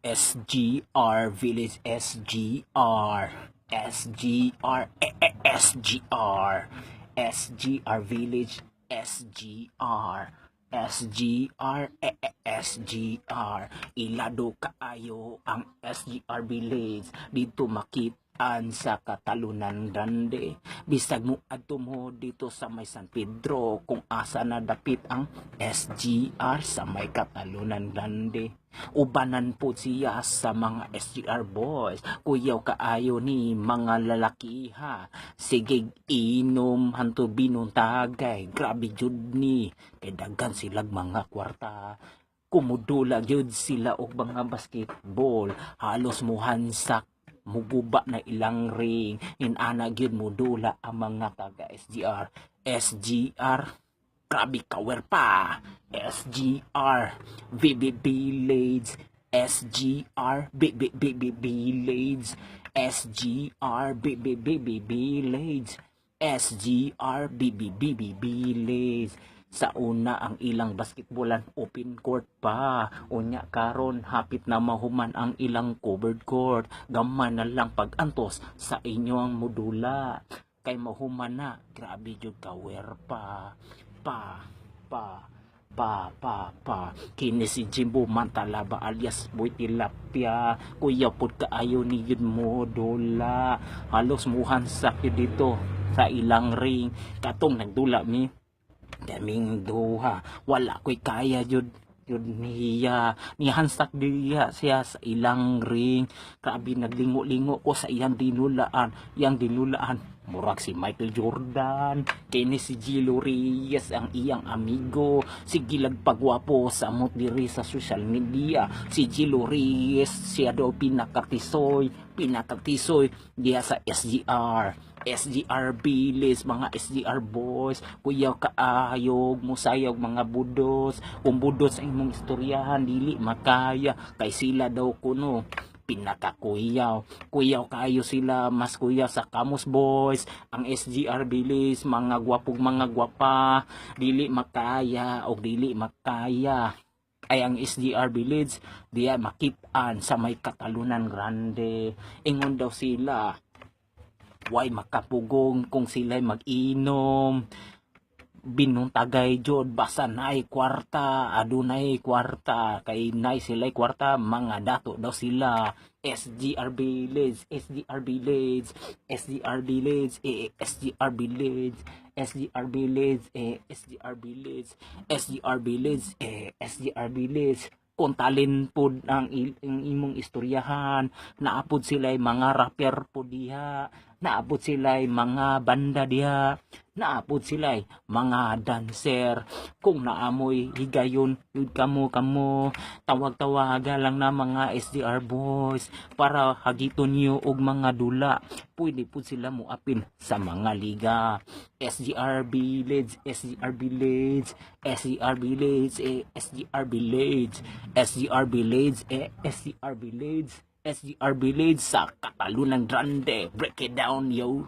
SGR Village, SGR, SGR, SGR, SGR Village, SGR, SGR, SGR. Ilado kaayo ang SGR Village dito makitaan sa Katalunan Grande. Bisag mo adto mo dito sa may San Pedro kung asa na dapit ang SGR sa may Katalunan Grande. Ubanan po siya sa mga SGR boys. Kuyaw kaayo ni mga lalaki ha. Sige inom hanto binuntagay. Grabe jud ni. Kay daghan silag mga kwarta. Kumudula jud sila og mga basketball. Halos muhansak, muguba na ilang ring. Inana gyud mudula ang mga taga SGR. SGR, grabe kawer pa. SGR, VB Village, SGR, BB BB Village, SGR, BB BB Village, SGR, BB BB Village. Sa una ang ilang basketballan open court pa. Unya karon hapit na mahuman ang ilang covered court. Gamay na lang pag-antos sa inyo ang modula. Kay mahuman na, grabe jud kawer pa. Pa, pa, pa, pa, pa. Kini si Jimbo Mantalaba alias Boy Tilapia. Kuya pod kaayo ni yun modula. Halos muhansak yun dito sa ilang ring. Katong nagdula mi kaming duha, wala ko'y kaya jud jud niya. Nihansak diya siya sa ilang ring. Grabe, naglingo-lingo ko sa iyang dinulaan. Iyang dinulaan murag si Michael Jordan. Kini si Gilo Reyes ang iyang amigo. Sige pagwapo sa amot diri sa social media. Si Gilo Reyes, siya daw pinakatisoy, pinakatisoy diya sa SGR, SGR Village, mga SGR boys, kuyaw kaayog, musayog mga budos. Kung budos ang imong istoryahan, dili makaya, kay sila daw kuno pinakakuyaw. Kuyaw kaayo sila, mas kuyaw sa Kamos Boys, ang SGR Village, mga gwapog mga gwapa, dili makaya og dili makaya ay ang SGR Village diya makitaan sa may Katalunan Grande. Ingon daw sila, way makapugong kung sila'y mag-inom binuntagay jud, basta naay kwarta, adunay kwarta, kay naay sila'y kwarta, mga dato daw sila. SGR Village, SGR Village, SGR Village, eh, SGR Village, SGR Village, eh, SGR Village, SGR Village, eh, SGR Village. Kung talent pod ang imong istoryahan, naapod sila mga rapper pod diha, naapod sila mga banda diha, naapod sila mga dancer. Kung naamoy higayon yun kamo kamo, tawag-tawaga lang na mga SDR boys para hagiton niyo og mga dula. Pwede pud sila moapil sa mga liga. SGR Village, SGR Village, SGR Village, eh, SGR Village, SGR Village, eh, SGR Village, SGR Village sa Katalunan Grande. Break it down, yo.